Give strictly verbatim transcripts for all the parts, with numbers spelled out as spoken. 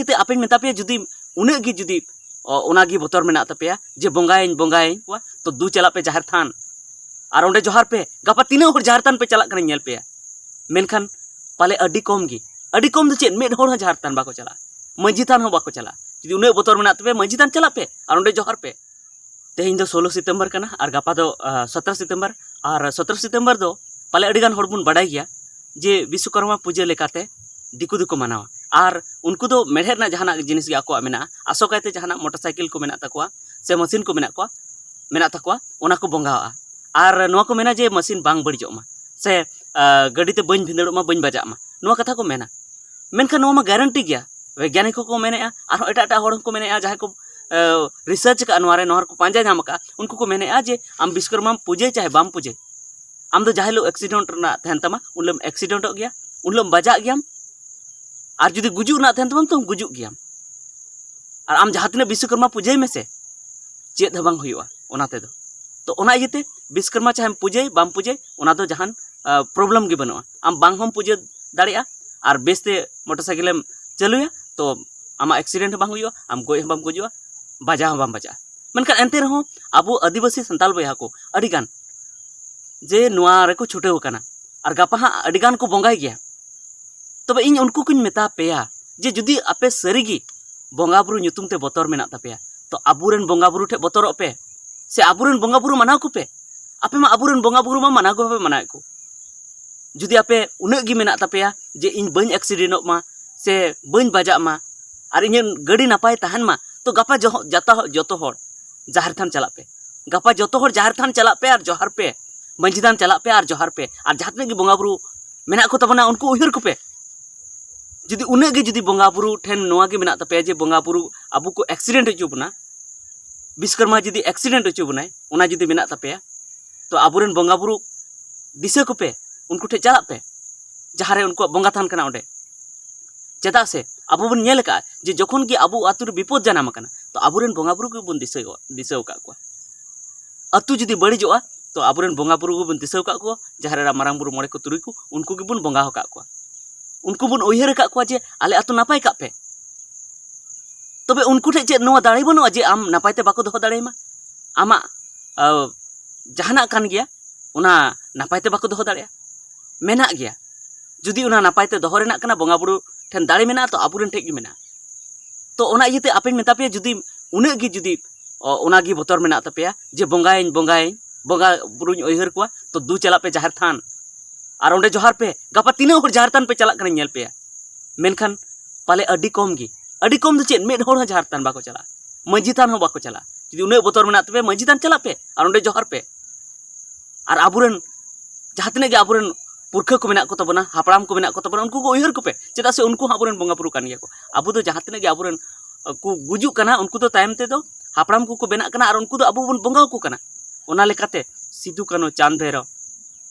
ᱛᱮ ᱟᱯᱮᱧ ᱢᱮᱛᱟ ᱯᱮᱭᱟ, ᱡᱩᱫᱤ ᱩᱱᱟᱹᱜ ᱜᱮ ᱡᱩᱫᱤ ᱚ, ᱚᱱᱟᱜᱮ ᱵᱚᱛᱚᱨ ᱢᱮᱱᱟᱜ ᱛᱟᱯᱮᱭᱟ ᱡᱮ ᱵᱚᱸᱜᱟᱭᱟᱹᱧ, ᱵᱚᱸᱜᱟᱭᱟᱹᱧ ᱠᱚᱣᱟ, ᱛᱚ ᱫᱩ ᱪᱟᱞᱟᱜ ᱯᱮ ᱡᱟᱦᱮᱨ ᱛᱷᱟᱱ ᱟᱨ ᱚᱸᱰᱮ ᱡᱚᱦᱟᱨ ᱯᱮ᱾ ᱜᱟᱯᱟ ᱛᱤᱱᱟᱹᱜ ᱦᱚᱲ ᱡᱟᱦᱮᱨ ᱛᱷᱟᱱ ᱯᱮ ᱪᱟᱞᱟᱜ ᱠᱟᱱᱟ ᱧᱮᱞ ᱯᱮᱭᱟ, ᱢᱮᱱᱠᱷᱟᱱ ᱯᱟᱞᱮ ᱟᱹᱰᱤ ᱠᱚᱢ ᱜᱮ, ᱟᱹᱰᱤ ᱠᱚᱢ ᱫᱚ ᱪᱮᱫ, ᱢᱤᱫ ᱦᱚᱲ ᱦᱚᱸ ᱡᱟᱦᱮᱨ ᱛᱷᱟᱱ ᱵᱟᱠᱚ ᱪᱟᱞᱟᱜᱼᱟ, ᱢᱟᱹᱡᱷᱤ ᱛᱷᱟᱱ ᱦᱚᱸ ᱵᱟᱠᱚ ᱪᱟᱞᱟᱜᱼᱟ᱾ ᱡᱩᱫᱤ ᱩᱱᱟᱹᱜ ᱵᱚᱛᱚᱨ ᱢᱮᱱᱟᱜ ᱛᱟᱯᱮᱭᱟ, ᱢᱟᱹᱡᱷᱤ ᱛᱷᱟᱱ ᱪᱟᱞᱟᱜ ᱯᱮ ᱟᱨ ᱚᱸᱰᱮ ᱡᱚᱦᱟᱨ ᱯᱮ᱾ ᱛᱮᱦᱮᱧ ᱫᱚ ᱥᱳᱞᱳ ᱥᱤᱛᱮᱢᱵᱚᱨ ᱠᱟᱱᱟ ᱟᱨ ᱜᱟᱯᱟ ᱫᱚ ᱟᱸ, ᱥᱚᱛᱨᱚ ᱥᱤᱛᱮᱢᱵᱚᱨ᱾ ᱟᱨ ᱥᱚᱛᱨᱚ ᱥᱤᱛᱮᱢᱵᱚᱨ ᱫᱚ ᱯᱟᱞᱮ ᱟᱹᱰᱤᱜᱟᱱ ᱦᱚᱲ ᱵᱚᱱ ᱵᱟᱰᱟᱭ ᱜᱮᱭᱟ ᱡᱮ ᱵᱤᱥᱥᱚᱠᱚᱨᱢᱟ ᱯᱩᱡᱟᱹ ᱞᱮᱠᱟᱛᱮ ᱫᱤᱠᱩ ᱫᱚᱠᱚ ᱢᱟᱱᱟᱣᱟ᱾ ᱟᱨ ᱩᱱᱠᱩ ᱫᱚ ᱢᱮᱲᱦᱮᱫ ᱨᱮᱱᱟᱜ ᱡᱟᱦᱟᱱᱟᱜ ᱡᱤᱱᱤᱥ ᱜᱮ ᱟᱠᱚᱣᱟᱜ ᱢᱮᱱᱟᱜᱼᱟ, ᱟᱥᱚᱠᱟᱭᱛᱮ ᱡᱟᱦᱟᱱᱟᱜ ᱢᱚᱴᱚᱨ ᱥᱟᱭᱠᱮᱞ ᱠᱚ ᱢᱮᱱᱟᱜ ᱛᱟᱠᱚᱣᱟ ᱥᱮ ᱢᱟᱹᱥᱤᱱ ᱠᱚ ᱢᱮᱱᱟᱜ ᱠᱚᱣᱟ, ᱢᱮᱱᱟᱜ ᱛᱟᱠᱚᱣᱟ, ᱚᱱᱟ ᱠᱚ ᱵᱚᱸᱜᱟᱣᱟᱜᱼᱟ᱾ ᱟᱨ ᱱᱚᱣᱟ ᱠᱚ ᱢᱮᱱᱟ ᱡᱮ ᱢᱟᱹᱥᱤᱱ ᱵᱟᱝ ᱵᱟᱹᱲᱤᱡᱚᱜ ᱢᱟ ᱥᱮ ᱟᱸ, ᱜᱟᱹᱰᱤ ᱛᱮ ᱵᱟᱹᱧ ᱵᱷᱤᱸᱫᱟᱹᱲᱚᱜ ᱢᱟ, ᱵᱟᱹᱧ ᱵᱟᱡᱟᱜ ᱢᱟ, ᱱᱚᱣᱟ ᱠᱟᱛᱷᱟ ᱠᱚ ᱢᱮᱱᱟ᱾ ᱢᱮᱱᱠᱷᱟᱱ ᱱᱚᱣᱟ ᱢᱟ ᱜᱮᱨᱮᱱᱴᱤ ᱜᱮᱭᱟ, ᱵᱳᱭᱜᱟᱱᱤᱠ ᱦᱚᱸᱠᱚ ᱢᱮᱱᱮᱫᱼᱟ, ᱟᱨᱦᱚᱸ ᱮᱴᱟᱜ ᱮᱴᱟᱜ ᱦᱚᱲ ᱦᱚᱸᱠᱚ ᱢᱮᱱᱮᱫᱼᱟ, ᱡᱟᱦᱟᱸᱭ ᱠᱚ ᱨᱤᱥᱟᱨᱪ ᱟᱠᱟᱫᱼᱟ ᱱᱚᱣᱟ ᱨᱮ, ᱱᱚᱣᱟ ᱨᱮᱠᱚ ᱯᱟᱸᱡᱟ ᱧᱟᱢ ᱟᱠᱟᱫᱼᱟ, ᱩᱱᱠᱩ ᱠᱚ ᱢᱮᱱᱮᱫᱼᱟ ᱡᱮ ᱟᱢ ᱵᱤᱥᱠᱚᱨᱢᱟᱢ ᱯᱩᱡᱟᱹᱭ ᱪᱟᱦᱮ ᱵᱟᱢ ᱯᱩᱡᱟᱹᱭ, ᱟᱢ ᱫᱚ ᱡᱟᱦᱟᱸ ᱦᱤᱞᱳᱜ ᱮᱠᱥᱤᱰᱮᱱᱴ ᱨᱮᱱᱟᱜ ᱛᱟᱦᱮᱱ ᱛᱟᱢᱟ, ᱩᱱ ᱦᱤᱞᱳᱜ ᱮᱢ ᱮᱠᱥᱤᱰᱮᱱᱴᱚᱜ ᱜᱮᱭᱟ, ᱩᱱ ᱦᱤᱞᱳᱜ ᱮᱢ ᱵᱟᱡᱟᱜ ᱜᱮᱭᱟᱢ, ᱟᱨ ᱡᱩᱫᱤ ᱜᱩᱡᱩᱜ ᱨᱮᱱᱟᱜ ᱛᱟᱦᱮᱱ ᱛᱟᱢᱟ, ᱛᱚᱢ ᱜᱩᱡᱩᱜ ᱜᱮᱭᱟᱢ᱾ ᱟᱨ ᱟᱢ ᱡᱟᱦᱟᱸ ᱛᱤᱱᱟᱹᱜ ᱵᱤᱥᱥᱚᱠᱚᱨᱢᱟ ᱯᱩᱡᱟᱹᱭ ᱢᱮᱥᱮ, ᱪᱮᱫ ᱦᱚᱸ ᱵᱟᱝ ᱦᱩᱭᱩᱜᱼᱟ ᱚᱱᱟ ᱛᱮᱫᱚ᱾ ᱛᱚ ᱚᱱᱟ ᱤᱭᱟᱹᱛᱮ ᱵᱤᱥᱠᱚᱨᱢᱟ ᱪᱟᱦᱮᱢ ᱯᱩᱡᱟᱹᱭ ᱵᱟᱢ ᱯᱩᱡᱟᱹᱭ, ᱚᱱᱟ ᱫᱚ ᱡᱟᱦᱟᱱ ᱯᱨᱚᱵᱞᱮᱢ ᱜᱮ ᱵᱟᱹᱱᱩᱜᱼᱟ᱾ ᱟᱢ ᱵᱟᱝ ᱦᱚᱸᱢ ᱯᱩᱡᱟᱹ ᱫᱟᱲᱮᱭᱟᱜᱼᱟ ᱟᱨ ᱵᱮᱥᱛᱮ ᱢᱚᱴᱚᱨ ᱥᱟᱭᱠᱮᱞᱮᱢ ᱪᱟᱹᱞᱩᱭᱟ, ᱛᱚ ᱟᱢᱟᱜ ᱮᱠᱥᱤᱰᱮᱱᱴ ᱦᱚᱸ ᱵᱟᱝ ᱦᱩᱭᱩᱜᱼᱟ, ᱟᱢ ᱜᱚᱡ ᱦᱚᱸ ᱵᱟᱢ ᱜᱚᱡᱚᱜᱼᱟ, ᱵᱟᱡᱟᱣ ᱦᱚᱸ ᱵᱟᱢ ᱵᱟᱡᱟᱜᱼᱟ᱾ ᱢᱮᱱᱠᱷᱟᱱ ᱮᱱᱛᱮ ᱨᱮᱦᱚᱸ ᱟᱵᱚ ᱟᱹᱫᱤᱵᱟᱹᱥᱤ ᱥᱟᱱᱛᱟᱲ ᱵᱚᱭᱦᱟ ᱠᱚ ᱟᱹᱰᱤᱜᱟᱱ ᱡᱮ ᱱᱚᱣᱟ ᱨᱮᱠᱚ ᱪᱷᱩᱴᱟᱹᱣ ᱟᱠᱟᱱᱟ ᱟᱨ ᱜᱟᱯᱟ ᱦᱟᱸᱜ ᱟᱹᱰᱤᱜᱟᱱ ᱠᱚ ᱵᱚᱸᱜᱟᱭ ᱜᱮᱭᱟ᱾ ᱛᱚᱵᱮ ᱤᱧ ᱩᱱᱠᱩ ᱠᱚᱧ ᱢᱮᱛᱟ ᱯᱮᱭᱟ ᱡᱮ ᱡᱩᱫᱤ ᱟᱯᱮ ᱥᱟᱹᱨᱤᱜᱮ ᱵᱚᱸᱜᱟ ᱵᱩᱨᱩ ᱧᱩᱛᱩᱢ ᱛᱮ ᱵᱚᱛᱚᱨ ᱢᱮᱱᱟᱜ ᱛᱟᱯᱮᱭᱟ, ᱛᱚ ᱟᱵᱚᱨᱮᱱ ᱵᱚᱸᱜᱟ ᱵᱩᱨᱩ ᱴᱷᱮᱱ ᱵᱚᱛᱚᱨᱚᱜ ᱯᱮ, ᱥᱮ ᱟᱵᱚᱨᱮᱱ ᱵᱚᱸᱜᱟ ᱵᱩᱨᱩ ᱢᱟᱱᱟᱣ ᱠᱚᱯᱮ᱾ ᱟᱯᱮ ᱢᱟ ᱟᱵᱚᱨᱮᱱ ᱵᱚᱸᱜᱟ ᱵᱩᱨᱩ ᱢᱟ ᱢᱟᱱᱟᱣ ᱜᱮ ᱵᱟᱯᱮ ᱢᱟᱱᱟᱣᱮᱫ ᱠᱚ᱾ ᱡᱩᱫᱤ ᱟᱯᱮ ᱩᱱᱟᱹᱜ ᱜᱮ ᱢᱮᱱᱟᱜ ᱛᱟᱯᱮᱭᱟ ᱡᱮ ᱤᱧ ᱵᱟᱹᱧ ᱮᱠᱥᱤᱰᱮᱱᱴᱚᱜ ᱢᱟ ᱥᱮ ᱵᱟᱹᱧ ᱵᱟᱡᱟᱜ ᱢᱟ ᱟᱨ ᱤᱧᱟᱹᱜ ᱜᱟᱹᱰᱤ ᱱᱟᱯᱟᱭ ᱛᱟᱦᱮᱱ ᱢᱟ, ᱛᱚ ᱜᱟᱯᱟ ᱡᱚᱦᱚ-, ᱡᱟᱛᱟ-, ᱡᱚᱛᱚ ᱦᱚᱲ ᱡᱟᱦᱮᱨ ᱛᱷᱟᱱ ᱪᱟᱞᱟᱜ ᱯᱮ᱾ ᱜᱟᱯᱟ ᱡᱚᱛᱚ ᱦᱚᱲ ᱡᱟᱦᱮᱨ ᱛᱷᱟᱱ ᱪᱟᱞᱟᱜ ᱯᱮ ᱟᱨ ᱡᱚᱦᱟᱨ ᱯᱮ, ᱢᱟᱹᱡᱷᱤ ᱛᱷᱟᱱ ᱪᱟᱞᱟᱜ ᱯᱮ ᱟᱨ ᱡᱚᱦᱟᱨ ᱯᱮ, ᱟᱨ ᱡᱟᱦᱟᱸ ᱛᱤᱱᱟᱹᱜ ᱜᱮ ᱵᱚᱸᱜᱟ ᱵᱩᱨᱩ ᱢᱮᱱᱟᱜ ᱠᱚ ᱛᱟᱵᱚᱱᱟ ᱩᱱᱠᱩ ᱩᱭᱦᱟᱹᱨ ᱠᱚᱯᱮ᱾ ᱡᱩᱫᱤ ᱩᱱᱟᱹᱜ ᱜᱮ ᱡᱩᱫᱤ ᱵᱚᱸᱜᱟ ᱵᱩᱨᱩ ᱴᱷᱮᱱ ᱱᱚᱣᱟ ᱜᱮ ᱢᱮᱱᱟᱜ ᱛᱟᱯᱮᱭᱟ ᱡᱮ ᱵᱚᱸᱜᱟ ᱵᱩᱨᱩ ᱟᱵᱚ ᱠᱚ ᱮᱠᱥᱤᱰᱮᱱᱴ ᱦᱚᱪᱚ ᱵᱚᱱᱟ, ᱵᱤᱥᱠᱚᱨᱢᱟ ᱡᱩᱫᱤ ᱮᱠᱥᱤᱰᱮᱱᱴ ᱦᱚᱪᱚ ᱵᱚᱱᱟᱭ, ᱚᱱᱟ ᱡᱩᱫᱤ ᱢᱮᱱᱟᱜ ᱛᱟᱯᱮᱭᱟ, ᱛᱚ ᱟᱵᱚᱨᱮᱱ ᱵᱚᱸᱜᱟ ᱵᱩᱨᱩ ᱫᱤᱥᱟᱹ ᱠᱚᱯᱮ, ᱩᱱᱠᱩ ᱴᱷᱮᱱ ᱪᱟᱞᱟᱜ ᱯᱮ, ᱡᱟᱦᱟᱸ ᱨᱮ ᱩᱱᱠᱩᱣᱟᱜ ᱵᱚᱸᱜᱟ ᱛᱷᱟᱱ ᱠᱟᱱᱟ ᱚᱸᱰᱮ᱾ ᱪᱮᱫᱟᱜ ᱥᱮ ᱟᱵᱚ ᱵᱚᱱ ᱧᱮᱞ ᱟᱠᱟᱫᱼᱟ ᱡᱮ ᱡᱚᱠᱷᱚᱱ ᱜᱮ ᱟᱵᱚ ᱟᱛᱳ ᱨᱮ ᱵᱤᱯᱚᱫ ᱡᱟᱱᱟᱢ ᱟᱠᱟᱱᱟ, ᱛᱚ ᱟᱵᱚᱨᱮᱱ ᱵᱚᱸᱜᱟ ᱵᱩᱨᱩ ᱜᱮᱵᱚᱱ ᱫᱤᱥᱟᱹ, ᱫᱤᱥᱟᱹ ᱟᱠᱟᱫ ᱠᱚᱣᱟ᱾ ᱟᱛᱳ ᱡᱩᱫᱤ ᱵᱟᱹᱲᱤᱡᱚᱜᱼᱟ, ᱛᱚ ᱟᱵᱚᱨᱮᱱ ᱵᱚᱸᱜᱟ ᱵᱩᱨᱩ ᱜᱮᱵᱚᱱ ᱫᱤᱥᱟᱹ ᱟᱠᱟᱫ ᱠᱚᱣᱟ, ᱡᱟᱦᱮᱨ ᱮᱨᱟ, ᱢᱟᱨᱟᱝ ᱵᱩᱨᱩ, ᱢᱚᱬᱮ ᱠᱚ, ᱛᱩᱨᱩᱭ ᱠᱚ, ᱩᱱᱠᱩ ᱜᱮᱵᱚᱱ ᱵᱚᱸᱜᱟ ᱟᱠᱟᱫ ᱠᱚᱣᱟ᱾ ᱩᱱᱠᱩ ᱵᱚᱱ ᱩᱭᱦᱟᱹᱨ ᱟᱠᱟᱫ ᱠᱚᱣᱟ ᱡᱮ ᱟᱞᱮ ᱟᱛᱳ ᱱᱟᱯᱟᱭ ᱠᱟᱜ ᱯᱮ᱾ ᱛᱚᱵᱮ ᱩᱱᱠᱩ ᱴᱷᱮᱱ ᱪᱮᱫ ᱱᱚᱣᱟ ᱫᱟᱲᱮ ᱵᱟᱹᱱᱩᱜᱼᱟ ᱡᱮ ᱟᱢ ᱱᱟᱯᱟᱭ ᱛᱮ ᱵᱟᱠᱚ ᱫᱚᱦᱚ ᱫᱟᱲᱮᱭᱟᱢᱟ? ᱟᱢᱟᱜ ᱡᱟᱦᱟᱱᱟᱜ ᱠᱟᱱ ᱜᱮᱭᱟ, ᱚᱱᱟ ᱱᱟᱯᱟᱭ ᱛᱮ ᱵᱟᱠᱚ ᱫᱚᱦᱚ ᱫᱟᱲᱮᱭᱟᱜᱼᱟ? ᱢᱮᱱᱟᱜ ᱜᱮᱭᱟ᱾ ᱡᱩᱫᱤ ᱚᱱᱟ ᱱᱟᱯᱟᱭ ᱛᱮ ᱫᱚᱦᱚ ᱨᱮᱱᱟᱜ ᱠᱟᱱᱟ, ᱵᱚᱸᱜᱟ ᱵᱩᱨᱩ ᱴᱷᱮᱱ ᱫᱟᱲᱮ ᱢᱮᱱᱟᱜᱼᱟ, ᱛᱚ ᱟᱵᱚᱨᱮᱱ ᱴᱷᱮᱱ ᱜᱮ ᱢᱮᱱᱟᱜᱼᱟ᱾ ᱛᱚ ᱚᱱᱟ ᱤᱭᱟᱹᱛᱮ ᱟᱯᱮᱧ ᱢᱮᱛᱟ ᱯᱮᱭᱟ, ᱡᱩᱫᱤ ᱩᱱᱟᱹᱜ ᱜᱮ ᱡᱩᱫᱤ ᱚᱱᱟᱜᱮ ᱵᱚᱛᱚᱨ ᱢᱮᱱᱟᱜ ᱛᱟᱯᱮᱭᱟ ᱡᱮ ᱵᱚᱸᱜᱟᱭᱟᱹᱧ, ᱵᱚᱸᱜᱟᱭᱟᱹᱧ, ᱵᱚᱸᱜᱟ ᱵᱩᱨᱩᱧ ᱩᱭᱦᱟᱹᱨ ᱠᱚᱣᱟ, ᱛᱚ ᱫᱩ ᱪᱟᱞᱟᱜ ᱯᱮ ᱡᱟᱦᱮᱨ ᱛᱷᱟᱱ ᱟᱨ ᱚᱸᱰᱮ ᱡᱚᱦᱟᱨ ᱯᱮ᱾ ᱜᱟᱯᱟ ᱛᱤᱱᱟᱹᱜ ᱦᱚᱲ ᱡᱟᱦᱮᱨ ᱛᱷᱟᱱ ᱯᱮ ᱪᱟᱞᱟᱜ ᱠᱟᱱᱟ ᱧᱮᱞ ᱯᱮᱭᱟ᱾ ᱢᱮᱱᱠᱷᱟᱱ ᱯᱟᱞᱮ ᱟᱹᱰᱤ ᱠᱚᱢ ᱜᱮ, ᱟᱹᱰᱤ ᱠᱚᱢ ᱫᱚ ᱪᱮᱫ, ᱢᱤᱫ ᱦᱚᱲ ᱦᱚᱸ ᱡᱟᱦᱮᱨ ᱛᱷᱟᱱ ᱵᱟᱠᱚ ᱪᱟᱞᱟᱜᱼᱟ, ᱢᱟᱹᱡᱷᱤ ᱛᱷᱟᱱ ᱦᱚᱸ ᱵᱟᱠᱚ ᱪᱟᱞᱟᱜᱼᱟ᱾ ᱡᱩᱫᱤ ᱩᱱᱟᱹᱜ ᱵᱚᱛᱚᱨ ᱢᱮᱱᱟᱜ ᱛᱟᱯᱮᱭᱟ, ᱢᱟᱹᱡᱷᱤ ᱛᱷᱟᱱ ᱪᱟᱞᱟᱜ ᱯᱮ ᱟᱨ ᱚᱸᱰᱮ ᱡᱚᱦᱟᱨ ᱯᱮ᱾ ᱟᱨ ᱟᱵᱚᱨᱮᱱ ᱡᱟᱦᱟᱸ ᱛᱤᱱᱟᱹᱜ ᱜᱮ ᱟᱵᱚᱨᱮᱱ ᱯᱩᱨᱠᱷᱟᱹ ᱠᱚ ᱢᱮᱱᱟᱜ ᱠᱚ ᱛᱟᱵᱚᱱᱟ, ᱦᱟᱯᱲᱟᱢ ᱠᱚ ᱢᱮᱱᱟᱜ ᱠᱚ ᱛᱟᱵᱚᱱᱟ, ᱩᱱᱠᱩ ᱠᱚ ᱩᱭᱦᱟᱹᱨ ᱠᱚᱯᱮ, ᱪᱮᱫᱟᱜ ᱥᱮ ᱩᱱᱠᱩ ᱦᱚᱸ ᱟᱵᱚᱨᱮᱱ ᱵᱚᱸᱜᱟ ᱵᱩᱨᱩ ᱠᱟᱱ ᱜᱮᱭᱟ ᱠᱚ᱾ ᱟᱵᱚ ᱫᱚ ᱡᱟᱦᱟᱸ ᱛᱤᱱᱟᱹᱜ ᱜᱮ ᱟᱵᱚᱨᱮᱱ ᱠᱚ ᱜᱩᱡᱩᱜ ᱠᱟᱱᱟ, ᱩᱱᱠᱩ ᱫᱚ ᱛᱟᱭᱚᱢ ᱛᱮᱫᱚ ᱦᱟᱯᱲᱟᱢ ᱠᱚᱠᱚ ᱵᱮᱱᱟᱜ ᱠᱟᱱᱟ ᱟᱨ ᱩᱱᱠᱩ ᱫᱚ ᱟᱵᱚ ᱵᱚᱱ ᱵᱚᱸᱜᱟ ᱟᱠᱚ ᱠᱟᱱᱟ᱾ ᱚᱱᱟ ᱞᱮᱠᱟᱛᱮ ᱥᱤᱫᱩ, ᱠᱟᱹᱱᱦᱩ, ᱪᱟᱸᱫᱽ, ᱵᱷᱟᱭᱨᱚ,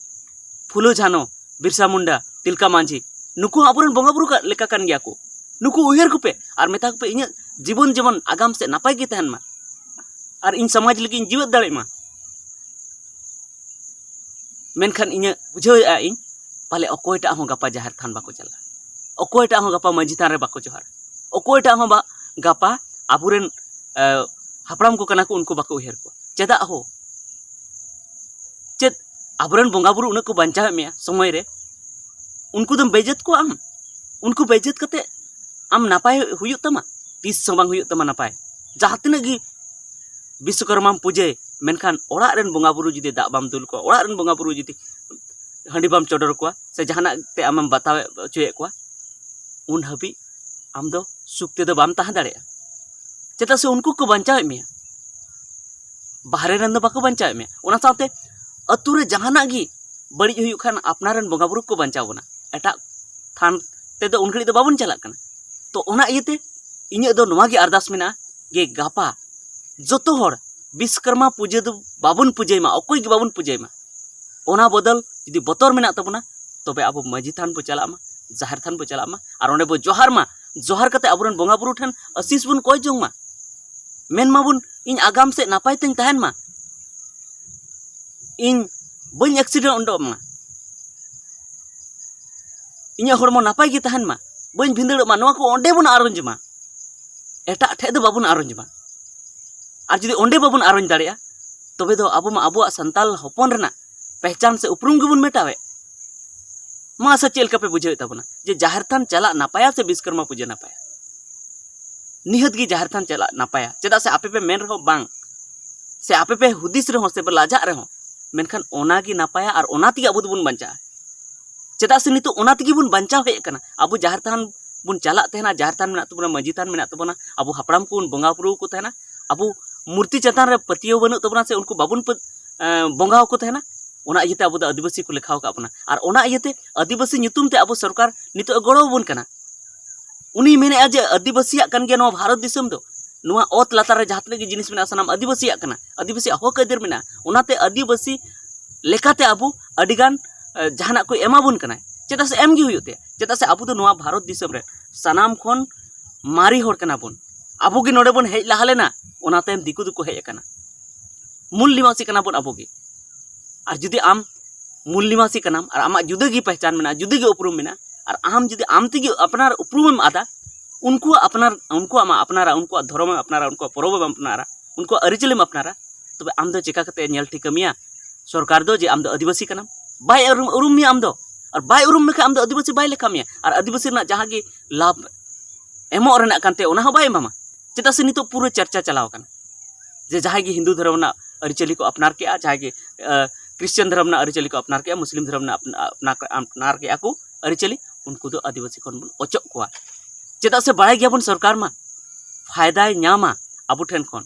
ᱯᱷᱩᱞᱳ, ᱡᱷᱟᱱᱚ, ᱵᱤᱨᱥᱟ ᱢᱩᱱᱰᱟ, ᱛᱤᱞᱠᱟ ᱢᱟᱹᱡᱷᱤ, ᱱᱩᱠᱩ ᱦᱚᱸ ᱟᱵᱚᱨᱮᱱ ᱵᱚᱸᱜᱟ ᱵᱩᱨᱩ ᱠᱟ-, ᱞᱮᱠᱟ ᱠᱟᱱ ᱜᱮᱭᱟ ᱠᱚ᱾ ᱱᱩᱠᱩ ᱩᱭᱦᱟᱹᱨ ᱠᱚᱯᱮ ᱟᱨ ᱢᱮᱛᱟ ᱠᱚᱯᱮ, ᱤᱧᱟᱹᱜ ᱡᱤᱵᱚᱱ ᱡᱮᱢᱚᱱ ᱟᱜᱟᱢ ᱥᱮᱫ ᱱᱟᱯᱟᱭ ᱜᱮ ᱛᱟᱦᱮᱱ ᱢᱟ ᱟᱨ ᱤᱧ ᱥᱚᱢᱟᱡᱽ ᱞᱟᱹᱜᱤᱫ ᱤᱧ ᱡᱤᱣᱮᱫ ᱫᱟᱲᱮᱭᱟᱜ ᱢᱟ᱾ ᱢᱮᱱᱠᱷᱟᱱ ᱤᱧᱟᱹᱜ ᱵᱩᱡᱷᱟᱹᱣᱮᱫᱼᱟ ᱤᱧ, ᱯᱟᱞᱮ ᱚᱠᱚᱭᱴᱟᱜ ᱦᱚᱸ ᱜᱟᱯᱟ ᱡᱟᱦᱮᱨ ᱛᱷᱟᱱ ᱵᱟᱠᱚ ᱪᱟᱞᱟᱜᱼᱟ, ᱚᱠᱚᱭᱴᱟᱜ ᱦᱚᱸ ᱜᱟᱯᱟ ᱢᱟᱹᱡᱷᱤ ᱛᱷᱟᱱ ᱨᱮ ᱵᱟᱠᱚ ᱡᱚᱦᱟᱨᱟ, ᱚᱠᱚᱭᱴᱟᱜ ᱦᱚᱸ ᱵᱟ-, ᱜᱟᱯᱟ ᱟᱵᱚᱨᱮᱱ, ᱮ, ᱦᱟᱯᱲᱟᱢ ᱠᱚ ᱠᱟᱱᱟ ᱠᱚ, ᱩᱱᱠᱩ ᱵᱟᱠᱚ ᱩᱭᱦᱟᱹᱨ ᱠᱚᱣᱟ᱾ ᱪᱮᱫᱟᱜ ᱦᱳ? ᱪᱮᱫ ᱟᱵᱚᱨᱮᱱ ᱵᱚᱸᱜᱟ ᱵᱩᱨᱩ ᱩᱱᱟᱹᱜ ᱠᱚ ᱵᱟᱧᱪᱟᱣᱮᱫ ᱢᱮᱭᱟ ᱥᱚᱢᱚᱭ ᱨᱮ, ᱩᱱᱠᱩ ᱫᱚᱢ ᱵᱮᱡᱮᱛ ᱠᱚᱣᱟ ᱟᱢ? ᱩᱱᱠᱩ ᱵᱮᱡᱮᱛ ᱠᱟᱛᱮ ᱟᱢ ᱱᱟᱯᱟᱭ ᱦᱩᱭᱩᱜ ᱛᱟᱢᱟ? ᱛᱤᱥ ᱦᱚᱸ ᱵᱟᱝ ᱦᱩᱭᱩᱜ ᱛᱟᱢᱟ ᱱᱟᱯᱟᱭ᱾ ᱡᱟᱦᱟᱸ ᱛᱤᱱᱟᱹᱜ ᱜᱮ ᱵᱤᱥᱥᱚᱠᱚᱨᱢᱟᱢ ᱯᱩᱡᱟᱹᱭ, ᱢᱮᱱᱠᱷᱟᱱ ᱚᱲᱟᱜ ᱨᱮᱱ ᱵᱚᱸᱜᱟ ᱵᱩᱨᱩ ᱡᱩᱫᱤ ᱫᱟᱜ ᱵᱟᱢ ᱫᱩᱞ ᱠᱚᱣᱟ, ᱚᱲᱟᱜ ᱨᱮᱱ ᱵᱚᱸᱜᱟ ᱵᱩᱨᱩ ᱡᱩᱫᱤ ᱦᱟᱺᱰᱤ ᱵᱟᱢ ᱪᱚᱰᱚᱨ ᱠᱚᱣᱟ, ᱥᱮ ᱡᱟᱦᱟᱱᱟᱜ ᱛᱮ ᱟᱢᱮᱢ ᱵᱟᱛᱟᱣ ᱦᱚᱪᱚᱭᱮᱫ ᱠᱚᱣᱟ, ᱩᱱ ᱦᱟᱹᱵᱤᱡ ᱟᱢ ᱫᱚ ᱥᱩᱠ ᱛᱮᱫᱚ ᱵᱟᱢ ᱛᱟᱦᱮᱸ ᱫᱟᱲᱮᱭᱟᱜᱼᱟ᱾ ᱪᱮᱫᱟᱜ ᱥᱮ ᱩᱱᱠᱩ ᱠᱚ ᱵᱟᱧᱪᱟᱣᱮᱫ ᱢᱮᱭᱟ, ᱵᱟᱦᱨᱮ ᱨᱮᱱ ᱫᱚ ᱵᱟᱠᱚ ᱵᱟᱧᱪᱟᱣᱮᱫ ᱢᱮᱭᱟ᱾ ᱚᱱᱟ ᱥᱟᱶᱛᱮ ᱟᱹᱛᱩ ᱨᱮ ᱡᱟᱦᱟᱱᱟᱜ ᱜᱮ ᱵᱟᱹᱲᱤᱡ ᱦᱩᱭᱩᱜ ᱠᱷᱟᱱ ᱟᱯᱱᱟᱨ ᱨᱮᱱ ᱵᱚᱸᱜᱟ ᱵᱩᱨᱩ ᱠᱚ ᱵᱟᱧᱪᱟᱣ ᱵᱚᱱᱟ, ᱮᱴᱟᱜ ᱛᱷᱟᱱ ᱛᱮᱫᱚ ᱩᱱ ᱜᱷᱟᱹᱲᱤᱡ ᱫᱚ ᱵᱟᱵᱚᱱ ᱪᱟᱞᱟᱜ ᱠᱟᱱᱟ᱾ ᱛᱚ ᱚᱱᱟ ᱤᱭᱟᱹᱛᱮ ᱤᱧᱟᱹᱜ ᱫᱚ ᱱᱚᱣᱟ ᱜᱮ ᱟᱨᱫᱟᱥ ᱢᱮᱱᱟᱜᱼᱟ ᱡᱮ ᱜᱟᱯᱟ ᱡᱚᱛᱚ ᱦᱚᱲ ᱵᱤᱥᱠᱚᱨᱢᱟ ᱯᱩᱡᱟᱹ ᱫᱚ ᱵᱟᱵᱚᱱ ᱯᱩᱡᱟᱹᱭ ᱢᱟ, ᱚᱠᱚᱭ ᱜᱮ ᱵᱟᱵᱚᱱ ᱯᱩᱡᱟᱹᱭ ᱢᱟ᱾ ᱚᱱᱟ ᱵᱚᱫᱚᱞ ᱡᱩᱫᱤ ᱵᱚᱛᱚᱨ ᱢᱮᱱᱟᱜ ᱛᱟᱵᱚᱱᱟ, ᱛᱚᱵᱮ ᱟᱵᱚ ᱢᱟᱹᱡᱷᱤ ᱛᱷᱟᱱ ᱵᱚ ᱪᱟᱞᱟᱜ ᱢᱟ, ᱡᱟᱦᱮᱨ ᱛᱷᱟᱱ ᱵᱚ ᱪᱟᱞᱟᱜ ᱢᱟ ᱟᱨ ᱚᱸᱰᱮ ᱵᱚ ᱡᱚᱦᱟᱨ ᱢᱟ᱾ ᱡᱚᱦᱟᱨ ᱠᱟᱛᱮ ᱟᱵᱚᱨᱮᱱ ᱵᱚᱸᱜᱟ ᱵᱩᱨᱩ ᱴᱷᱮᱱ ᱟᱥᱤᱥ ᱵᱚᱱ ᱠᱚᱭ ᱡᱚᱝ ᱢᱟ᱾ ᱢᱮᱱ ᱢᱟᱵᱚᱱ, ᱤᱧ ᱟᱜᱟᱢ ᱥᱮᱫ ᱱᱟᱯᱟᱭ ᱛᱮᱧ ᱛᱟᱦᱮᱱ ᱢᱟ, ᱤᱧ ᱵᱟᱹᱧ ᱮᱠᱥᱤᱰᱮᱱᱴ ᱩᱰᱚᱜ ᱢᱟ, ᱤᱧᱟᱹᱜ ᱦᱚᱲᱢᱚ ᱱᱟᱯᱟᱭ ᱜᱮ ᱛᱟᱦᱮᱱ ᱢᱟ, ᱵᱟᱹᱧ ᱵᱷᱤᱸᱫᱟᱹᱲᱚᱜ ᱢᱟ, ᱱᱚᱣᱟ ᱠᱚ ᱚᱸᱰᱮ ᱵᱚᱱ ᱟᱨᱚᱸᱡᱽ ᱢᱟ᱾ ᱮᱴᱟᱜ ᱴᱷᱮᱡ ᱫᱚ ᱵᱟᱵᱚᱱ ᱟᱨᱚᱧᱡᱽ ᱢᱟ᱾ ᱟᱨ ᱡᱩᱫᱤ ᱚᱸᱰᱮ ᱵᱟᱵᱚᱱ ᱟᱨᱚᱧᱡᱽ ᱫᱟᱲᱮᱭᱟᱜᱼᱟ, ᱛᱚᱵᱮ ᱫᱚ ᱟᱵᱚ ᱢᱟ ᱟᱵᱚᱣᱟᱜ ᱥᱟᱱᱛᱟᱞ ᱦᱚᱯᱚᱱ ᱨᱮᱱᱟᱜ ᱯᱮᱦᱪᱟᱱ ᱥᱮ ᱩᱯᱨᱩᱢ ᱜᱮᱵᱚᱱ ᱢᱮᱴᱟᱣᱮᱫ᱾ ᱢᱟ ᱥᱮ ᱪᱮᱫ ᱞᱮᱠᱟ ᱯᱮ ᱵᱩᱡᱷᱟᱹᱣᱮᱫ ᱛᱟᱵᱚᱱᱟ ᱡᱮ ᱡᱟᱦᱮᱨ ᱛᱷᱟᱱ ᱪᱟᱞᱟᱜ ᱱᱟᱯᱟᱭᱟ ᱥᱮ ᱵᱤᱥᱠᱚᱨᱢᱟ ᱯᱩᱡᱟᱹ ᱱᱟᱯᱟᱭᱟ? ᱱᱤᱦᱟᱹᱛ ᱜᱮ ᱡᱟᱦᱮᱨ ᱛᱷᱟᱱ ᱪᱟᱞᱟᱜ ᱱᱟᱯᱟᱭᱟ᱾ ᱪᱮᱫᱟᱜ ᱥᱮ ᱟᱯᱮ ᱯᱮ ᱢᱮᱱ ᱨᱮᱦᱚᱸ ᱵᱟᱝ, ᱥᱮ ᱟᱯᱮ ᱯᱮ ᱦᱩᱫᱤᱥ ᱨᱮᱦᱚᱸ ᱥᱮ ᱯᱮ ᱞᱟᱡᱟᱜ ᱨᱮᱦᱚᱸ, ᱢᱮᱱᱠᱷᱟᱱ ᱚᱱᱟ ᱜᱮ ᱱᱟᱯᱟᱭᱟ ᱟᱨ ᱚᱱᱟ ᱛᱮᱜᱮ ᱟᱵᱚ ᱫᱚᱵᱚᱱ ᱵᱟᱧᱪᱟᱜᱼᱟ᱾ ᱪᱮᱫᱟᱜ ᱥᱮ ᱱᱤᱛᱚᱜ ᱚᱱᱟ ᱛᱮᱜᱮ ᱵᱚᱱ ᱵᱟᱧᱪᱟᱣ ᱦᱮᱡ ᱟᱠᱟᱱᱟ᱾ ᱟᱵᱚ ᱡᱟᱦᱮᱨ ᱛᱷᱟᱱ ᱵᱚᱱ ᱪᱟᱞᱟᱜ ᱛᱟᱦᱮᱱᱟ, ᱡᱟᱦᱮᱨ ᱛᱷᱟᱱ ᱢᱮᱱᱟᱜ ᱛᱟᱵᱚᱱᱟ, ᱢᱟᱹᱡᱷᱤ ᱛᱷᱟᱱ ᱢᱮᱱᱟᱜ ᱛᱟᱵᱚᱱᱟ, ᱟᱵᱚ ᱦᱟᱯᱲᱟᱢ ᱠᱚᱵᱚᱱ ᱵᱚᱸᱜᱟ ᱵᱩᱨᱩ ᱟᱠᱚ ᱛᱟᱦᱮᱱᱟ, ᱟᱵᱚ ᱢᱩᱨᱛᱤ ᱪᱮᱛᱟᱱ ᱨᱮ ᱯᱟᱹᱛᱭᱟᱹᱣ ᱵᱟᱹᱱᱩᱜ ᱛᱟᱵᱚᱱᱟ ᱥᱮ ᱩᱱᱠᱩ ᱵᱟᱵᱚᱱ ᱯᱟᱹ-, ᱮᱸ, ᱵᱚᱸᱜᱟ ᱟᱠᱚ ᱛᱟᱦᱮᱱᱟ᱾ ᱚᱱᱟ ᱤᱭᱟᱹᱛᱮ ᱟᱵᱚ ᱫᱚ ᱟᱹᱫᱤᱵᱟᱹᱥᱤ ᱠᱚ ᱞᱮᱠᱷᱟᱣ ᱟᱠᱟᱫ ᱵᱚᱱᱟ᱾ ᱟᱨ ᱚᱱᱟ ᱤᱭᱟᱹᱛᱮ ᱟᱹᱫᱤᱵᱟᱹᱥᱤ ᱧᱩᱛᱩᱢ ᱛᱮ ᱟᱵᱚ ᱥᱚᱨᱠᱟᱨ ᱱᱤᱛᱚᱜ ᱮ ᱜᱚᱲᱚ ᱟᱵᱚᱱ ᱠᱟᱱᱟ᱾ ᱩᱱᱤ ᱢᱮᱱᱮᱫᱼᱟ ᱡᱮ ᱟᱹᱫᱤᱵᱟᱹᱥᱤᱭᱟᱜ ᱠᱟᱱ ᱜᱮᱭᱟ ᱱᱚᱣᱟ ᱵᱷᱟᱨᱚᱛ ᱫᱤᱥᱚᱢ ᱫᱚ, ᱱᱚᱣᱟ ᱚᱛ ᱞᱟᱛᱟᱨ ᱨᱮ ᱡᱟᱦᱟᱸ ᱛᱤᱱᱟᱹᱜ ᱜᱮ ᱡᱤᱱᱤᱥ ᱢᱮᱱᱟᱜᱼᱟ, ᱥᱟᱱᱟᱢ ᱟᱹᱫᱤᱵᱟᱹᱥᱤᱭᱟᱜ ᱠᱟᱱᱟ, ᱟᱹᱫᱤᱵᱟᱹᱥᱤᱭᱟᱜ ᱦᱚᱠ ᱟᱹᱭᱫᱟᱹᱨ ᱢᱮᱱᱟᱜᱼᱟ᱾ ᱚᱱᱟᱛᱮ ᱟᱹᱫᱤᱵᱟᱹᱥᱤ ᱞᱮᱠᱟᱛᱮ ᱟᱵᱚ ᱟᱹᱰᱤᱜᱟᱱ, ᱮ, ᱡᱟᱦᱟᱱᱟᱜ ᱠᱚ ᱮᱢᱟ ᱵᱚᱱ ᱠᱟᱱᱟᱭ᱾ ᱪᱮᱫᱟᱜ ᱥᱮ ᱮᱢ ᱜᱮ ᱦᱩᱭᱩᱜ ᱛᱟᱭᱟ᱾ ᱪᱮᱫᱟᱜ ᱥᱮ ᱟᱵᱚ ᱫᱚ ᱱᱚᱣᱟ ᱵᱷᱟᱨᱚᱛ ᱫᱤᱥᱚᱢ ᱨᱮ ᱥᱟᱱᱟᱢ ᱠᱷᱚᱱ ᱢᱟᱨᱮ ᱦᱚᱲ ᱠᱟᱱᱟ ᱵᱚᱱ᱾ ᱟᱵᱚ ᱜᱮ ᱱᱚᱰᱮ ᱵᱚᱱ ᱦᱮᱡ ᱞᱟᱦᱟ ᱞᱮᱱᱟ, ᱚᱱᱟ ᱛᱟᱭᱚᱢ ᱫᱤᱠᱩ ᱫᱚᱠᱚ ᱦᱮᱡ ᱟᱠᱟᱱᱟ᱾ ᱢᱩᱞ ᱱᱤᱵᱟᱥᱤ ᱠᱟᱱᱟ ᱵᱚᱱ ᱟᱵᱚ ᱜᱮ᱾ ᱟᱨ ᱡᱩᱫᱤ ᱟᱢ ᱢᱩᱞ ᱱᱤᱵᱟᱥᱤ ᱠᱟᱱᱟᱢ ᱟᱨ ᱟᱢᱟᱜ ᱡᱩᱫᱟᱹ ᱜᱮ ᱯᱮᱦᱪᱟᱱ ᱢᱮᱱᱟᱜᱼᱟ, ᱡᱩᱫᱟᱹ ᱜᱮ ᱩᱯᱨᱩᱢ ᱢᱮᱱᱟᱜᱼᱟ, ᱟᱨ ᱟᱢ ᱡᱩᱫᱤ ᱟᱢ ᱛᱮᱜᱮ ᱟᱯᱱᱟᱨ ᱩᱯᱨᱩᱢᱮᱢ ᱟᱫᱟ, ᱩᱱᱠᱩᱣᱟᱜ ᱟᱯᱱᱟᱨ, ᱩᱱᱠᱩᱣᱟᱜ ᱟᱢᱟᱜ ᱟᱯᱱᱟᱨᱟ, ᱩᱱᱠᱩᱣᱟᱜ ᱫᱷᱚᱨᱚᱢᱮᱢ ᱟᱯᱱᱟᱨᱟ, ᱩᱱᱠᱩᱣᱟᱜ ᱟᱹᱨᱤᱪᱟᱹᱞᱤᱢ ᱟᱯᱱᱟᱨᱟ, ᱛᱚᱵᱮ ᱟᱢ ᱫᱚ ᱪᱮᱠᱟ ᱠᱟᱛᱮ ᱧᱮᱞ ᱴᱷᱤᱠᱟᱹ ᱢᱮᱭᱟ ᱥᱚᱨᱠᱟᱨ ᱫᱚ ᱡᱮ ᱟᱢ ᱫᱚ ᱟᱹᱫᱤᱵᱟᱹᱥᱤ ᱠᱟᱱᱟᱢ? ᱵᱟᱭ ᱩᱨᱩᱢ, ᱩᱨᱩᱢ ᱢᱮᱭᱟ ᱟᱢ ᱫᱚ᱾ ᱟᱨ ᱵᱟᱭ ᱩᱨᱩᱢ ᱢᱮᱠᱷᱟᱱ ᱟᱢ ᱫᱚ ᱟᱹᱫᱤᱵᱟᱹᱥᱤ ᱵᱟᱭ ᱞᱮᱠᱷᱟ ᱢᱮᱭᱟ᱾ ᱟᱨ ᱟᱹᱫᱤᱵᱟᱹᱥᱤ ᱨᱮᱱᱟᱜ ᱡᱟᱦᱟᱸ ᱜᱮ ᱞᱟᱵᱷ ᱮᱢᱚᱜ ᱨᱮᱱᱟᱜ ᱠᱟᱱᱛᱮ, ᱚᱱᱟ ᱦᱚᱸ ᱵᱟᱭ ᱮᱢᱟᱢᱟ᱾ ᱪᱮᱫᱟᱜ ᱥᱮ ᱱᱤᱛᱚᱜ ᱯᱩᱨᱟᱹ ᱪᱟᱨᱪᱟ ᱪᱟᱞᱟᱣ ᱟᱠᱟᱱᱟ ᱡᱮ ᱡᱟᱦᱟᱸᱭ ᱜᱮ ᱦᱤᱱᱫᱩ ᱫᱷᱚᱨᱚᱢ ᱨᱮᱱᱟᱜ ᱟᱹᱨᱤᱪᱟᱹᱞᱤ ᱠᱚ ᱟᱯᱱᱟᱨ ᱠᱮᱜᱼᱟ, ᱡᱟᱦᱟᱸᱭ ᱜᱮ, ᱟᱸ, ᱠᱷᱨᱤᱥᱪᱟᱱ ᱫᱷᱚᱨᱚᱢ ᱨᱮᱱᱟᱜ ᱟᱹᱨᱤᱪᱟᱹᱞᱤ ᱠᱚ ᱟᱯᱱᱟᱨ ᱠᱮᱜᱼᱟ, ᱢᱩᱥᱞᱤᱢ ᱫᱷᱚᱨᱚᱢ ᱨᱮᱱᱟᱜ ᱟᱯᱱᱟ-, ᱟᱯᱱᱟᱨ, ᱟᱯᱱᱟᱨ ᱠᱮᱜᱼᱟ ᱠᱚ ᱟᱹᱨᱤᱪᱟᱹᱞᱤ, ᱩᱱᱠᱩ ᱫᱚ ᱟᱹᱫᱤᱵᱟᱹᱥᱤ ᱠᱷᱚᱱ ᱵᱚᱱ ᱚᱪᱚᱜ ᱠᱚᱣᱟ᱾ ᱪᱮᱫᱟᱜ ᱥᱮ ᱵᱟᱲᱟᱭ ᱜᱮᱭᱟᱵᱚᱱ ᱥᱚᱨᱠᱟᱨ ᱢᱟ ᱯᱷᱟᱭᱫᱟᱭ ᱧᱟᱢᱟ ᱟᱵᱚ ᱴᱷᱮᱱ ᱠᱷᱚᱱ,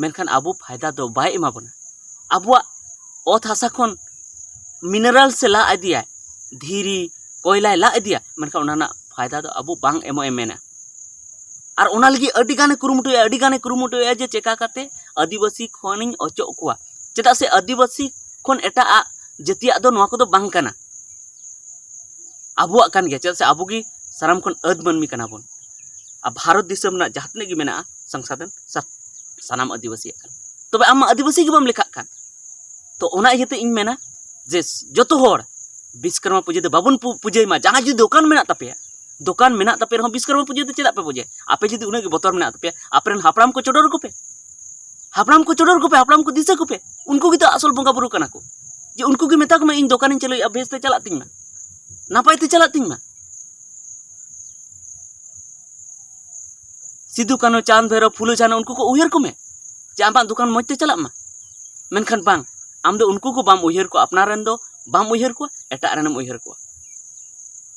ᱢᱮᱱᱠᱷᱟᱱ ᱟᱵᱚ ᱯᱷᱟᱭᱫᱟ ᱫᱚ ᱵᱟᱭ ᱮᱢᱟ ᱵᱚᱱᱟ᱾ ᱟᱵᱚᱣᱟᱜ ᱚᱛ ᱦᱟᱥᱟ ᱠᱷᱚᱱ ᱢᱤᱱᱟᱨᱟᱞ ᱥᱮ ᱞᱟ ᱤᱫᱤᱭᱟᱭ, ᱫᱷᱤᱨᱤ, ᱠᱚᱭᱞᱟᱭ ᱞᱟ ᱤᱫᱤᱭᱟ, ᱢᱮᱱᱠᱷᱟᱱ ᱚᱱᱟ ᱨᱮᱱᱟᱜ ᱯᱷᱟᱭᱫᱟ ᱫᱚ ᱟᱵᱚ ᱵᱟᱝ ᱮᱢᱚᱜ ᱮ ᱢᱮᱱᱟ᱾ ᱟᱨ ᱚᱱᱟ ᱞᱟᱹᱜᱤᱫ ᱟᱹᱰᱤ ᱜᱟᱱᱮ ᱠᱩᱨᱩᱢᱩᱴᱩᱭᱟ, ᱟᱹᱰᱤ ᱜᱟᱱᱮ ᱠᱩᱨᱩᱢᱩᱴᱩᱭᱟ ᱡᱮ ᱪᱮᱠᱟ ᱠᱟᱛᱮ ᱟᱹᱫᱤᱵᱟᱹᱥᱤ ᱠᱷᱚᱱᱤᱧ ᱚᱪᱚᱜ ᱠᱚᱣᱟ᱾ ᱪᱮᱫᱟᱜ ᱥᱮ ᱟᱹᱫᱤᱵᱟᱹᱥᱤ ᱠᱷᱚᱱ ᱮᱴᱟᱜ ᱟᱜ ᱡᱟᱹᱛᱤᱭᱟᱜ ᱫᱚ ᱱᱚᱣᱟ ᱠᱚᱫᱚ ᱵᱟᱝ ᱠᱟᱱᱟ᱾ ᱟᱵᱚᱣᱟᱜ ᱠᱟᱱ ᱜᱮᱭᱟ, ᱪᱮᱫᱟᱜ ᱥᱮ ᱟᱵᱚ ᱜᱮ ᱥᱟᱱᱟᱢ ᱠᱷᱚᱱ ᱟᱹᱫ ᱢᱟᱹᱱᱢᱤ ᱠᱟᱱᱟ ᱵᱚᱱ᱾ ᱟᱨ ᱵᱷᱟᱨᱚᱛ ᱫᱤᱥᱚᱢ ᱨᱮᱱᱟᱜ ᱡᱟᱦᱟᱸ ᱛᱤᱱᱟᱹᱜ ᱜᱮ ᱢᱮᱱᱟᱜᱼᱟ ᱥᱚᱝᱥᱟᱫᱷᱚᱱ, ᱥᱟ-, ᱥᱟᱱᱟᱢ ᱟᱹᱫᱤᱵᱟᱹᱥᱤᱭᱟᱜ ᱠᱟᱱᱟ᱾ ᱛᱚᱵᱮ ᱟᱢ ᱢᱟ ᱟᱹᱫᱤᱵᱟᱹᱥᱤ ᱜᱮ ᱵᱟᱢ ᱞᱮᱠᱷᱟᱜ ᱠᱟᱱ᱾ ᱛᱚ ᱚᱱᱟ ᱤᱭᱟᱹᱛᱮ ᱤᱧ ᱢᱮᱱᱟ ᱡᱮ ᱡᱚᱛᱚ ᱦᱚᱲ ᱵᱤᱥᱠᱚᱨᱢᱟ ᱯᱩᱡᱟᱹ ᱫᱚ ᱵᱟᱵᱚᱱ ᱯᱩ-, ᱯᱩᱡᱟᱹᱭ ᱢᱟ᱾ ᱡᱟᱦᱟᱸᱭ ᱡᱩᱫᱤ ᱫᱚᱠᱟᱱ ᱢᱮᱱᱟᱜ ᱛᱟᱯᱮᱭᱟ, ᱫᱚᱠᱟᱱ ᱢᱮᱱᱟᱜ ᱛᱟᱯᱮ ᱨᱮᱦᱚᱸ ᱵᱤᱥᱠᱚᱨᱢᱟ ᱯᱩᱡᱟᱹ ᱫᱚ ᱪᱮᱫᱟᱜ ᱯᱮ ᱯᱩᱡᱟᱹᱭᱟ? ᱟᱯᱮ ᱡᱩᱫᱤ ᱩᱱᱟᱹᱜ ᱜᱮ ᱵᱚᱛᱚᱨ ᱢᱮᱱᱟᱜ ᱛᱟᱯᱮᱭᱟ, ᱟᱯᱮᱨᱮᱱ ᱦᱟᱯᱲᱟᱢ ᱠᱚ ᱪᱚᱰᱚᱨ ᱟᱠᱚ ᱯᱮ, ᱦᱟᱯᱲᱟᱢ ᱠᱚ ᱪᱚᱰᱚᱨ ᱟᱠᱚ ᱯᱮ, ᱦᱟᱯᱲᱟᱢ ᱠᱚ ᱫᱤᱥᱟᱹ ᱠᱚᱯᱮ, ᱩᱱᱠᱩ ᱜᱮᱛᱚ ᱟᱥᱚᱞ ᱵᱚᱸᱜᱟ ᱵᱩᱨᱩ ᱠᱟᱱᱟ ᱠᱚ, ᱡᱮ ᱩᱱᱠᱩ ᱜᱮ ᱢᱮᱛᱟ ᱠᱚᱢᱮ ᱤᱧ ᱫᱚᱠᱟᱱᱤᱧ ᱪᱟᱹᱞᱩᱭᱟ, ᱵᱮᱥ ᱛᱮ ᱪᱟᱞᱟᱜ ᱛᱤᱧ ᱢᱟ, ᱱᱟᱯᱟᱭ ᱛᱮ ᱪᱟᱞᱟᱜ ᱛᱤᱧ ᱢᱟ᱾ ᱥᱤᱫᱩ ᱠᱟᱹᱱᱦᱩ, ᱪᱟᱸᱫᱽ ᱵᱷᱟᱭᱨᱳ, ᱯᱷᱩᱞᱳ ᱡᱷᱟᱱᱳ, ᱩᱱᱠᱩ ᱠᱚ ᱩᱭᱦᱟᱹᱨ ᱠᱚᱢᱮ ᱡᱮ ᱟᱢᱟᱜ ᱫᱚᱠᱟᱱ ᱢᱚᱡᱽ ᱛᱮ ᱪᱟᱞᱟᱜ ᱢᱟ᱾ ᱢᱮᱱᱠᱷᱟᱱ ᱵᱟᱝ, ᱟᱢ ᱫᱚ ᱩᱱᱠᱩ ᱠᱚ ᱵᱟᱢ ᱩᱭᱦᱟᱹᱨ ᱠᱚᱣᱟ, ᱟᱯᱱᱟᱨ ᱨᱮᱱ ᱫᱚ ᱵᱟᱢ ᱩᱭᱦᱟᱹᱨ ᱠᱚᱣᱟ, ᱮᱴᱟᱜ ᱨᱮᱱᱮᱢ ᱩᱭᱦᱟᱹᱨ ᱠᱚᱣᱟ᱾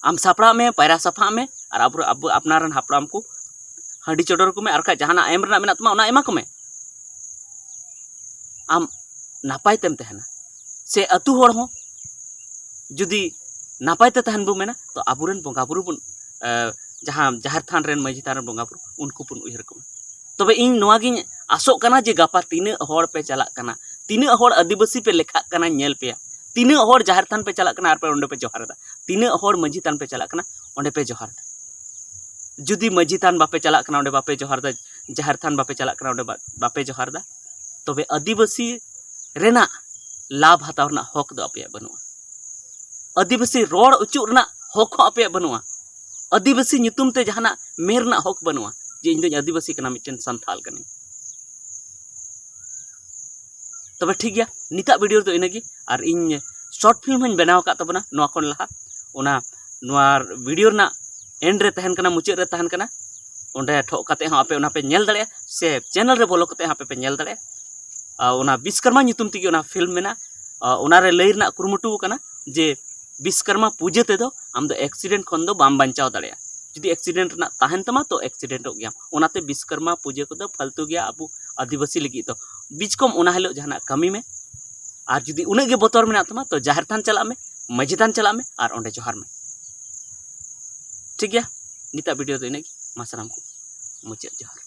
ᱟᱢ ᱥᱟᱯᱲᱟᱜ ᱢᱮ, ᱯᱟᱭᱨᱟ ᱥᱟᱯᱷᱟᱜ ᱢᱮ, ᱟᱨ ᱟᱵᱚ, ᱟᱵᱚ ᱟᱯᱱᱟᱨ ᱨᱮᱱ ᱦᱟᱯᱲᱟᱢ ᱠᱚ ᱦᱟᱺᱰᱤ ᱪᱚᱰᱚᱨ ᱠᱚᱢᱮ, ᱟᱨ ᱵᱟᱠᱷᱟᱡ ᱡᱟᱦᱟᱱᱟᱜ ᱮᱢ ᱨᱮᱱᱟᱜ ᱢᱮᱱᱟᱜ ᱛᱟᱢᱟ ᱚᱱᱟ ᱮᱢᱟ ᱠᱚᱢᱮ᱾ ᱟᱢ ᱱᱟᱯᱟᱭ ᱛᱮᱢ ᱛᱟᱦᱮᱱᱟ, ᱥᱮ ᱟᱹᱛᱩ ᱦᱚᱲ ᱦᱚᱸ ᱡᱩᱫᱤ ᱱᱟᱯᱟᱭ ᱛᱮ ᱛᱟᱦᱮᱱ ᱵᱚ ᱢᱮᱱᱟ, ᱛᱚ ᱟᱵᱚᱨᱮᱱ ᱵᱚᱸᱜᱟ ᱵᱩᱨᱩ ᱵᱚᱱ, ᱮ, ᱡᱟᱦᱟᱸ ᱡᱟᱦᱮᱨ ᱛᱷᱟᱱ ᱨᱮᱱ, ᱢᱟᱹᱡᱷᱤ ᱛᱷᱟᱱ ᱨᱮᱱ ᱵᱚᱸᱜᱟ ᱵᱩᱨᱩ, ᱩᱱᱠᱩ ᱵᱚᱱ ᱩᱭᱦᱟᱹᱨ ᱠᱚᱢᱟ᱾ ᱛᱚᱵᱮ ᱤᱧ ᱱᱚᱣᱟ ᱜᱤᱧ ᱟᱥᱚᱜ ᱠᱟᱱᱟ ᱡᱮ ᱜᱟᱯᱟ ᱛᱤᱱᱟᱹᱜ ᱦᱚᱲ ᱯᱮ ᱪᱟᱞᱟᱜ ᱠᱟᱱᱟ, ᱛᱤᱱᱟᱹᱜ ᱦᱚᱲ ᱟᱹᱫᱤᱵᱟᱹᱥᱤ ᱯᱮ ᱞᱮᱠᱷᱟᱜ ᱠᱟᱱᱟ, ᱧᱮᱞ ᱯᱮᱭᱟ, ᱛᱤᱱᱟᱹᱜ ᱦᱚᱲ ᱡᱟᱦᱮᱨ ᱛᱷᱟᱱ ᱯᱮ ᱪᱟᱞᱟᱜ ᱠᱟᱱᱟ ᱟᱨ ᱯᱮ ᱚᱸᱰᱮ ᱯᱮ ᱡᱚᱦᱟᱨ ᱮᱫᱟ, ᱛᱤᱱᱟᱹᱜ ᱦᱚᱲ ᱢᱟᱹᱡᱷᱤ ᱛᱷᱟᱱ ᱯᱮ ᱪᱟᱞᱟᱜ ᱠᱟᱱᱟ ᱚᱸᱰᱮ ᱯᱮ ᱡᱚᱦᱟᱨ ᱮᱫᱟ᱾ ᱡᱩᱫᱤ ᱢᱟᱹᱡᱷᱤ ᱛᱷᱟᱱ ᱵᱟᱯᱮ ᱪᱟᱞᱟᱜ ᱠᱟᱱᱟ, ᱚᱸᱰᱮ ᱵᱟᱯᱮ ᱡᱚᱦᱟᱨ ᱮᱫᱟ, ᱡᱟᱦᱮᱨ ᱛᱷᱟᱱ ᱵᱟᱯᱮ ᱪᱟᱞᱟᱜ ᱠᱟᱱᱟ, ᱚᱸᱰᱮ ᱵᱟ-, ᱵᱟᱯᱮ ᱡᱚᱦᱟᱨ ᱮᱫᱟ, ᱛᱚᱵᱮ ᱟᱹᱫᱤᱵᱟᱹᱥᱤ ᱨᱮᱱᱟᱜ ᱞᱟᱵᱷ ᱦᱟᱛᱟᱣ ᱨᱮᱱᱟᱜ ᱦᱚᱠ ᱫᱚ ᱟᱯᱮᱭᱟᱜ ᱵᱟᱹᱱᱩᱜᱼᱟ᱾ ᱟᱹᱫᱤᱵᱟᱹᱥᱤ ᱨᱚᱲ ᱚᱪᱚᱜ ᱨᱮᱱᱟᱜ ᱦᱚᱠ ᱦᱚᱸ ᱟᱯᱮᱭᱟᱜ ᱵᱟᱹᱱᱩᱜᱼᱟ᱾ ᱟᱹᱫᱤᱵᱟᱹᱥᱤ ᱧᱩᱛᱩᱢ ᱛᱮ ᱡᱟᱦᱟᱱᱟᱜ ᱢᱮᱱ ᱨᱮᱱᱟᱜ ᱦᱚᱠ ᱵᱟᱹᱱᱩᱜᱼᱟ ᱡᱮ ᱤᱧ ᱫᱚᱧ ᱟᱹᱫᱤᱵᱟᱹᱥᱤ ᱠᱟᱱᱟ, ᱢᱤᱫᱴᱮᱱ ᱥᱟᱱᱛᱟᱞ ᱠᱟᱹᱱᱟᱹᱧ᱾ ᱛᱚᱵᱮ ᱴᱷᱤᱠ ᱜᱮᱭᱟ, ᱱᱤᱛᱟᱜ ᱵᱷᱤᱰᱤᱭᱳ ᱨᱮᱫᱚ ᱤᱱᱟᱹᱜᱮ᱾ ᱟᱨ ᱤᱧ ᱥᱚᱨᱴ ᱯᱷᱤᱞᱢ ᱦᱚᱸᱧ ᱵᱮᱱᱟᱣ ᱟᱠᱟᱫ ᱛᱟᱵᱚᱱᱟ ᱱᱚᱣᱟ ᱠᱷᱚᱱ ᱞᱟᱦᱟ, ᱚᱱᱟ, ᱱᱚᱣᱟ ᱵᱷᱤᱰᱤᱭᱳ ᱨᱮᱱᱟᱜ ᱮᱱᱰ ᱨᱮ ᱛᱟᱦᱮᱱ ᱠᱟᱱᱟ, ᱢᱩᱪᱟᱹᱫ ᱨᱮ ᱛᱟᱦᱮᱱ ᱠᱟᱱᱟ, ᱚᱸᱰᱮ ᱴᱷᱚᱜ ᱠᱟᱛᱮ ᱦᱚᱸ ᱟᱯᱮ ᱚᱱᱟ ᱯᱮ ᱧᱮᱞ ᱫᱟᱲᱮᱭᱟᱜᱼᱟ, ᱥᱮ ᱪᱮᱱᱮᱞ ᱨᱮ ᱵᱚᱞᱚ ᱠᱟᱛᱮ ᱦᱚᱸ ᱟᱯᱮ ᱯᱮ ᱧᱮᱞ ᱫᱟᱲᱮᱭᱟᱜᱼᱟ᱾ ᱟᱨ ᱚᱱᱟ ᱵᱤᱥᱠᱚᱨᱢᱟ ᱧᱩᱛᱩᱢ ᱛᱮᱜᱮ ᱚᱱᱟ ᱯᱷᱤᱞᱢ ᱢᱮᱱᱟᱜᱼᱟ᱾ ᱟᱨ ᱚᱱᱟᱨᱮ ᱞᱟᱹᱭ ᱨᱮᱱᱟᱜ ᱠᱩᱨᱩᱢᱩᱴᱩ ᱠᱟᱱᱟ ᱡᱮ ᱵᱤᱥᱠᱚᱨᱢᱟ ᱯᱩᱡᱟᱹ ᱛᱮᱫᱚ ᱟᱢ ᱫᱚ ᱮᱠᱥᱤᱰᱮᱱᱴ ᱠᱷᱚᱱ ᱫᱚ ᱵᱟᱢ ᱵᱟᱧᱪᱟᱣ ᱫᱟᱲᱮᱭᱟᱜᱼᱟ᱾ ᱡᱩᱫᱤ ᱮᱠᱥᱤᱰᱮᱱᱴ ᱨᱮᱱᱟᱜ ᱛᱟᱦᱮᱱ ᱛᱟᱢᱟ, ᱛᱚ ᱮᱠᱥᱤᱰᱮᱱᱴᱚᱜ ᱜᱮᱭᱟᱢ᱾ ᱚᱱᱟᱛᱮ ᱵᱤᱥᱠᱚᱨᱢᱟ ᱯᱩᱡᱟᱹ ᱠᱚᱫᱚ ᱯᱷᱟᱞᱛᱩ ᱜᱮᱭᱟ ᱟᱵᱚ ᱟᱹᱫᱤᱵᱟᱹᱥᱤ ᱞᱟᱹᱜᱤᱫ ᱫᱚ᱾ ᱵᱤᱪᱠᱚᱢ ᱚᱱᱟ ᱦᱤᱞᱳᱜ ᱡᱟᱦᱟᱱᱟᱜ ᱠᱟᱹᱢᱤ ᱢᱮ, ᱟᱨ ᱡᱩᱫᱤ ᱩᱱᱟᱹᱜ ᱜᱮ ᱵᱚᱛᱚᱨ ᱢᱮᱱᱟᱜ ᱛᱟᱢᱟ, ᱛᱚ ᱡᱟᱦᱮᱨ ᱛᱷᱟᱱ ᱪᱟᱞᱟᱜ ᱢᱮ, ᱢᱟᱹᱡᱷᱤ ᱛᱷᱟᱱ ᱪᱟᱞᱟᱜ ᱢᱮ, ᱟᱨ ᱚᱸᱰᱮ ᱡᱚᱦᱟᱨ ᱢᱮ᱾ ᱴᱷᱤᱠ ᱜᱮᱭᱟ, ᱱᱤᱛᱟᱜ ᱵᱷᱤᱰᱤᱭᱳ ᱫᱚ ᱤᱱᱟᱹᱜ ᱜᱮ᱾ ᱢᱟ ᱥᱟᱱᱟᱢ ᱠᱚ ᱢᱩᱪᱟᱹᱫ ᱡᱚᱦᱟᱨ᱾